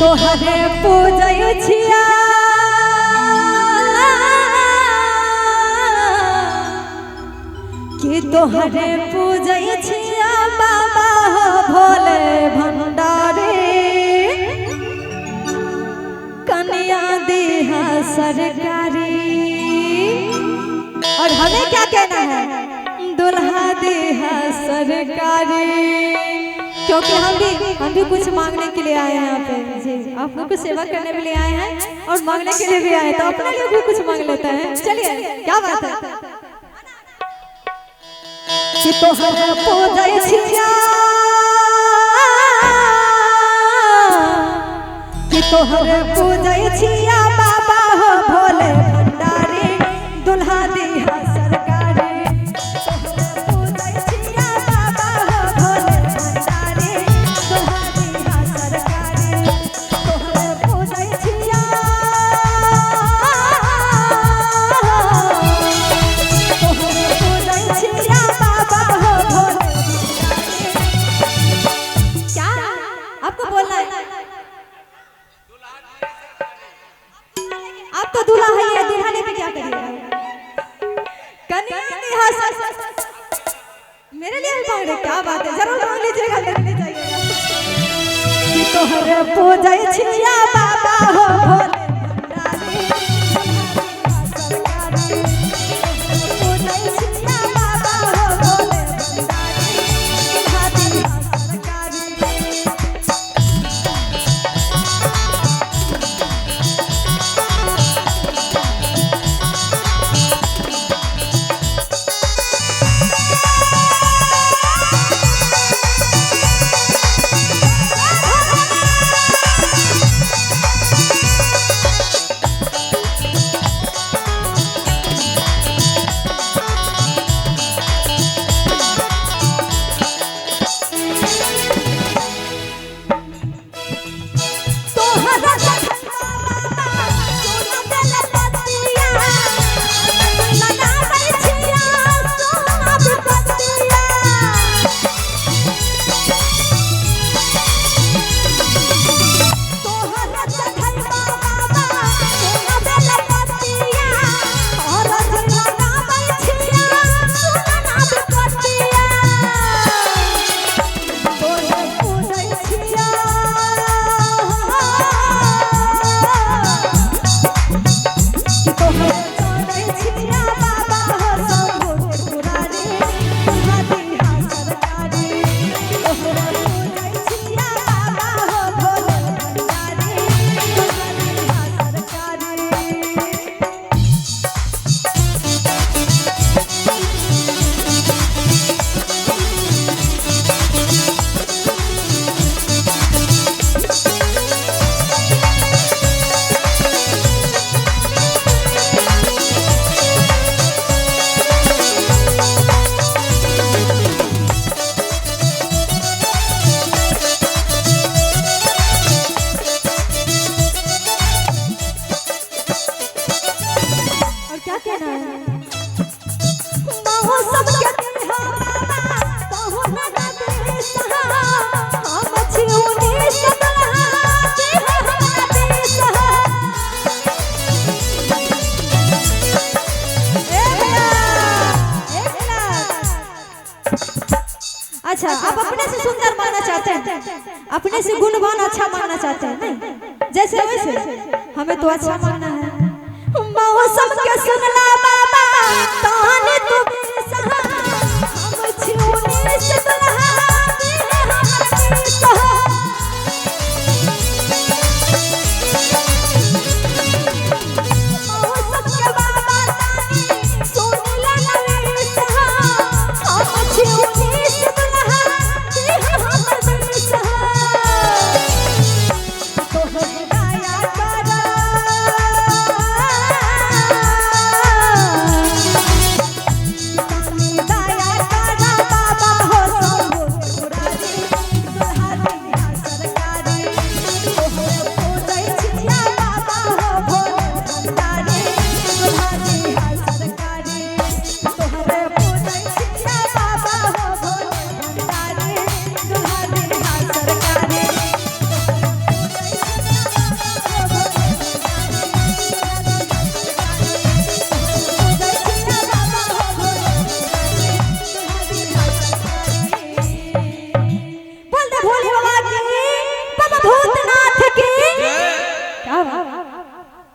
तोहरे पूजै छिया कि तोहरे पूजै छिया बाबा हो भोले भंडारी कन्या देहा सरकारी। और हमें क्या कहना है? दुल्हा देहा सरकारी, क्योंकि हम भी कुछ मांगने के लिए आए हैं यहाँ पे। जी आप लोग को सेवा करने के लिए आए हैं और मांगने के लिए भी आए, तो अपने लिए भी कुछ मांग लेते हैं। चलिए क्या बात है। कि तोहर पूजै छिया कि तोहर पूजै छिया बाबा हो भोले भंडारी दुल्हा दिहा सरकारी। तोहर पूजै छिया बाबा हो भोले भंडारी दुल्हा दिहा सरकारी। तोहर पूजै छिया तोहर पूजै छिया बाबा हो भोले भंडारी। क्या आपको बोलना है? आप तो दूल्हा है, दूल्हा ने भी क्या करिएगा? कन्या दिहा मेरे लिए भी मांग रहे, क्या बात है, जरूर मांग लीजिएगा, मेरे लिए जाइएगा। कि तोहर पूजै छिया बाबा हो भोले भंडारी सरकारी। पूजै छिया बाबा हो भोले भंडारी दुल्हा दिहा सरकारी। और क्या कहना है? अच्छा, आप अपने से सुंदर मानना चाहते हैं, अपने से गुणवान अच्छा मानना चाहते हैं, नहीं जैसे वैसे हमें तो अच्छा मानना है। मौसम के सुनला बाबा ताने तू बेसहा हम छिउनी से दुल्हा देह हमर बेसहा। मौसम के बाबा ताने सुनला ना बेसहा हम छिउनी से दुल्हा देह हमर बेसहा। तोहर दया कर भूत